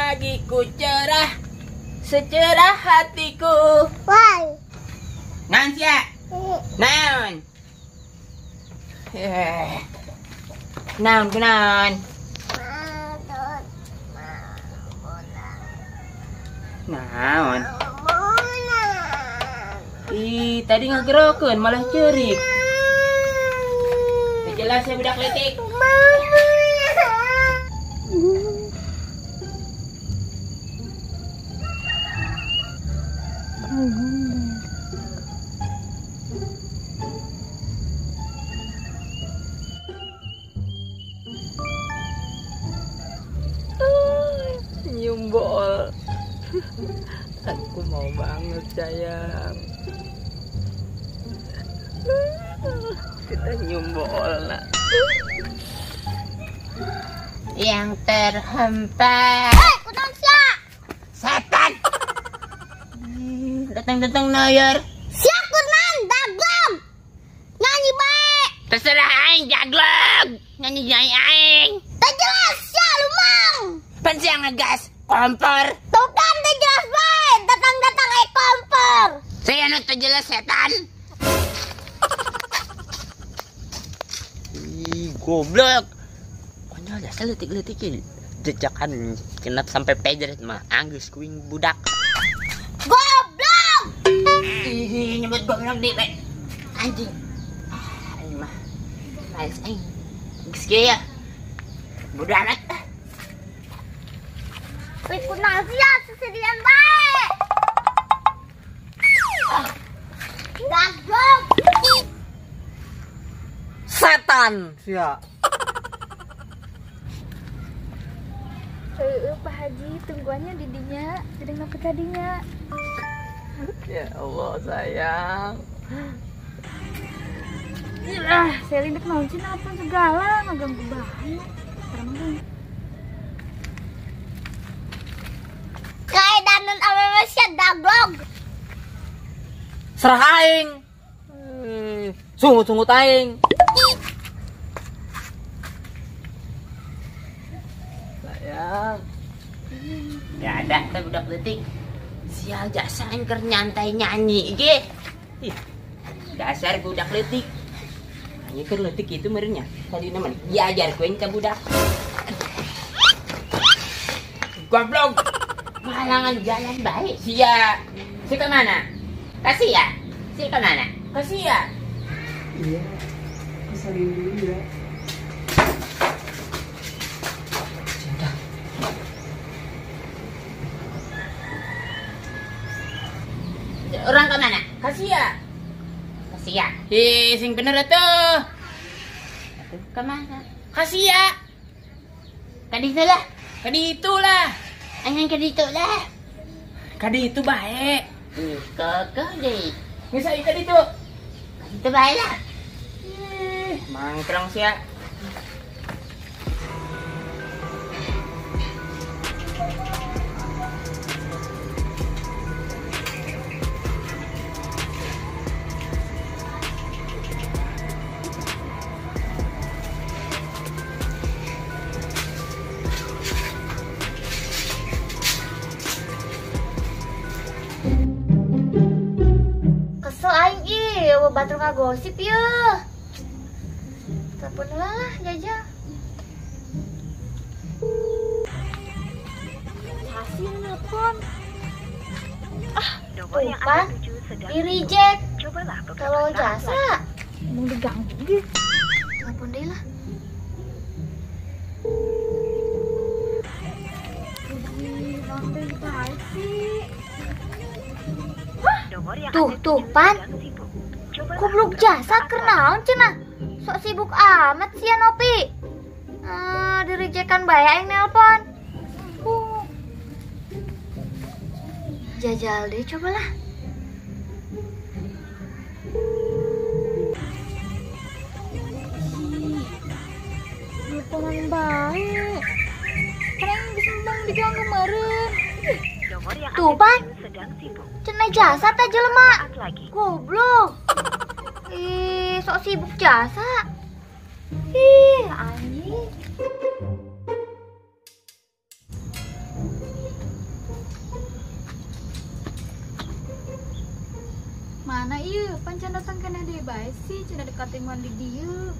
Pagiku cerah, secerah hatiku. Why? Naon sia? Naon? Naon kunaon? Naon? Ih, tadi ngagerokeun malah ceurik. Teu jelas ya budak leutik. Senyum bol. Aku mau banget sayang. Kita nyium bol lah. Yang terhempas. Hei, kunaon sia? Setan. Datang-datang noyor. Sia kunaon daglog. Nyanyi bae. Terserah aing daglog. Nyanyi-nyanyi aing. Teu jelas sia lumang. Pan sia ngegas kompor. Tuh kan teu jelas bae, datang-datang aing kompor. Saya nu teu jelas setan. Ih, goblok. Konyol jasa leutik-leutik jejakan kena sampai peder mah anggeus kuing budak. Goblok. Ih, nyebut goblok di anjing. Ah, ini mah males aing. Geus kieu ya. Bodo amat. Wih, kunaon sia sesedian bae. Goblok. Setan sia. Pak Haji, tungguannya didinya, jadi ngapa tadinya? Ya Allah sayang. Ah, saya lindik naon sih nelpon segala, ngeganggu banget. Sekarang kayak danon awewe sia daglog. Serah aing. Sungut-sungut aing. Sayang. Gak ada teh budak leutik. Sial jasa aing keur nyantai nyanyi ge. Ih, dasar budak leutik. Nyanyi keur leutik itu meureunnya. Tadi mah diajar ku aing ka budak. Goblok. Halangan jalan baik. Sia. Si ke mana? Kasih ya. Si ke mana? Kasih ya. Iya. Aku salin dulu ya. Orang ke mana? Kasih ya. Kasih ya. Ih, sing bener atuh. Atuh ke mana? Kasih ya. Kaditu lah. Kaditu lah. Angan kaditu lah. Kaditu bae. Ih, kekeh deh. Geus aya kaditu. Kaditu bae lah. Ih, mangkrong sia. Kesel aing ih, eueuh batur ngagosip yeuh. Telepon heula lah jajal. Sasi nelpon. Ah, tuh kan di reject. Kalau jasa mau diganggu ge. Telepon deui lah. Tuh, tuh, pan. Goblok jasa keur naon cenah? Sok sibuk amat sia Nopi. Direjekan bae aing nelpon. Jajal deh cobalah. Nelponan bae. Kan aing geus embung diganggu meureun. Tuh, pan. Cenah jasa teh jelema. Goblok. Ih, sok sibuk jasa. Ih, anjing. ieu? Pancan datang kana deui bae sih, cenah dekat teman di dieu.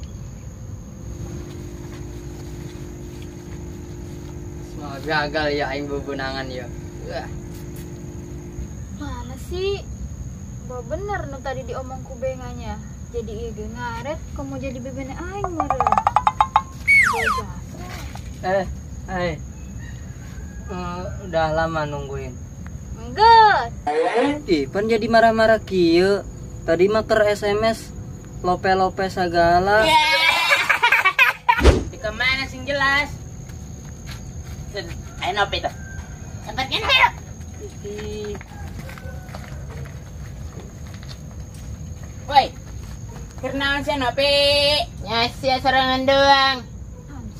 Semua gagal ya aing bebenangan ya. Wah. Mana sih? Bahwa bener nu tadi diomong ku benganya. Jadi ieu ge ngaret, komo jadi bebene aing meureun. Eh. Udah lama nungguin. Enggak. Ih, pan jadi marah-marah kieu. Tadi mah keur SMS lope-lope segala. Di kemana sing jelas? Ayo nopi tuh. Sempatnya ayo. Woi. Kenaon sih nopi? Nyasia serangan doang.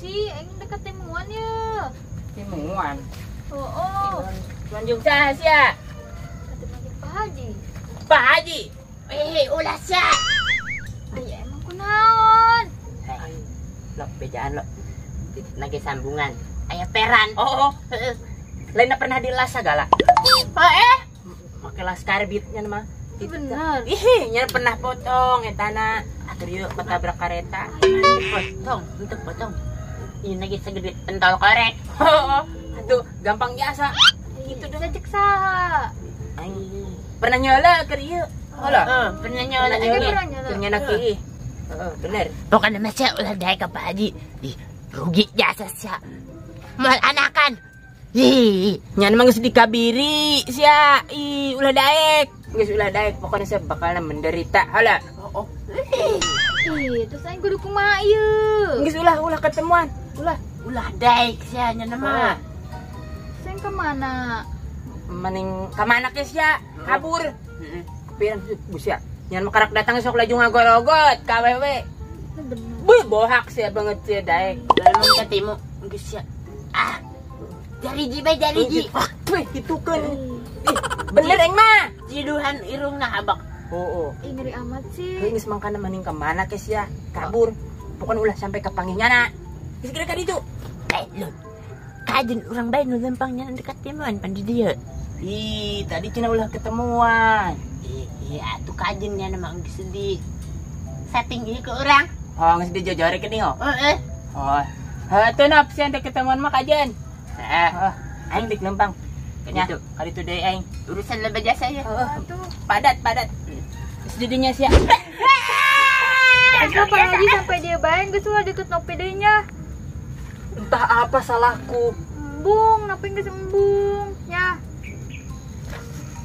Si, aing dekat temuan ya. Temuan. Oh. Lanjut sah sia. Ketemuan jeung Pak Haji. Pak Haji. Ulah sia. Aya emang kunaon? Hei, lo bejaan lo. Nage sambungan. Aya peran. Oh. Lainnya pernah dilas segala. Oh, Make las karbitnya mah. Bener. Ih, nya pernah potong etana. Atur yuk ketabrak kereta. Potong, untuk potong. Ini lagi segede pentol korek. Oh, aduh, gampang biasa. Gitu dong. Cek saha. Pernah nyola keur ieu. Hola. Pernah nyola. Pernah nyola. Heeh, bener. Pokoknya mah sia ulah daek ka Pak Haji. Ih, rugi jasa sia. Moal anakan. Ih, nyan mah geus dikabiri sia. Ih, ulah daek. Geus ulah daek, pokoknya sia bakal menderita. Hola. Oh. Ih, terus aing kudu kumaha ieu? Geus ulah ketemuan. Ulah daek sia nya mah. Aing kemana? Maning kemana ke sia? Kabur. Heeh. Kepiran bu sia. Nyan mah karak datang sok laju ngagorogot ka awewe. Bener. Beuh bohak sia banget sia daek. Lamun ketemu geus sia. Ah. Jariji bae jariji. Wah, gitukeun. Bener aing mah. Jiduhan irungna habak. Oh. Ih, ngeri amat sih. Geus mangkana maning kemana ke sia? Kabur. Pokoknya ulah sampai ke panggihnya. Geus kira ka ditu. Lho. Kajen urang bae nu lempangnya dekat temuan pan di dieu. Ih, tadi cenah ulah ketemuan. Iya, atuh kajennya mah geus di setting ieu ke urang. Oh, geus dijojore ke oh. Heeh. Oh. Heuh, teu nap sia teh ketemuan mah kajen. Heeh. Aing dik lempang. Nya, kali itu deui aing. Urusan lebih jasa ya. Atuh. Padat. Geus didinya sia. Aduh, Pak Haji sampai dia bae geus ulah deket nopi deui nya. Entah apa salahku. Embung, nopi geus embung nya.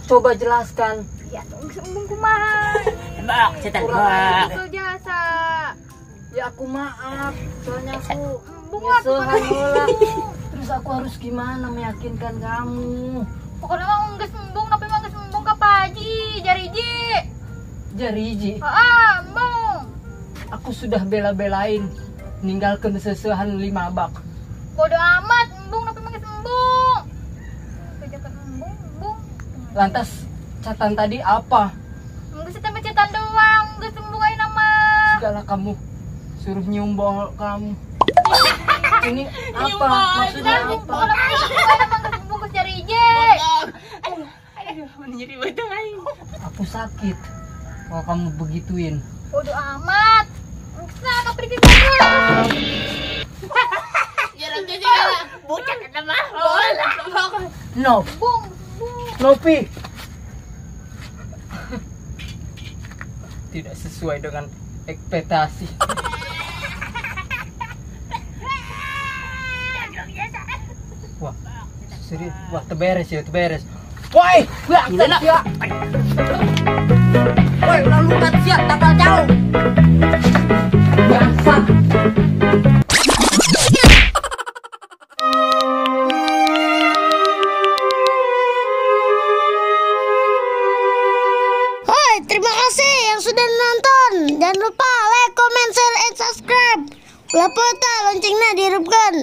Coba jelaskan. Ya, tuh geus embung kumaha? Bak, setan bak. Itu jasa. Ya aku maaf, soalnya aku embung lah. Terus aku harus gimana meyakinkan kamu? Pokoknya mah geus embung, nopi mah geus embung ka Pak Haji, jariji. Jariji. Heeh, embung. Aku sudah bela-belain ninggalkan sesuhan 5 bak. Bodoh amat, embung tapi manggis embung. Kejakan embung. Lantas catatan tadi apa? Geus teh cetan doang, geus embung ayeuna nama. Segala kamu suruh nyium bol kamu. Ini apa maksudnya apa? Pokoknya embung geus jarije. Aduh, nyeri betul aing. Aku sakit kalau kamu begituin. Bodoh amat. Nah, pergi ke Bocah kena mah. No. Bung. Nopi. Tidak sesuai dengan ekspektasi. Wah, serius. Wah, terberes ya, terberes. Woi, bangsat ya. Woi, ulah lukat siap, tanggal jauh. Bangsat. Hoi, terima kasih yang sudah nonton. Jangan lupa like, comment, share, and subscribe. Ulah pota loncengnya dihidupkan.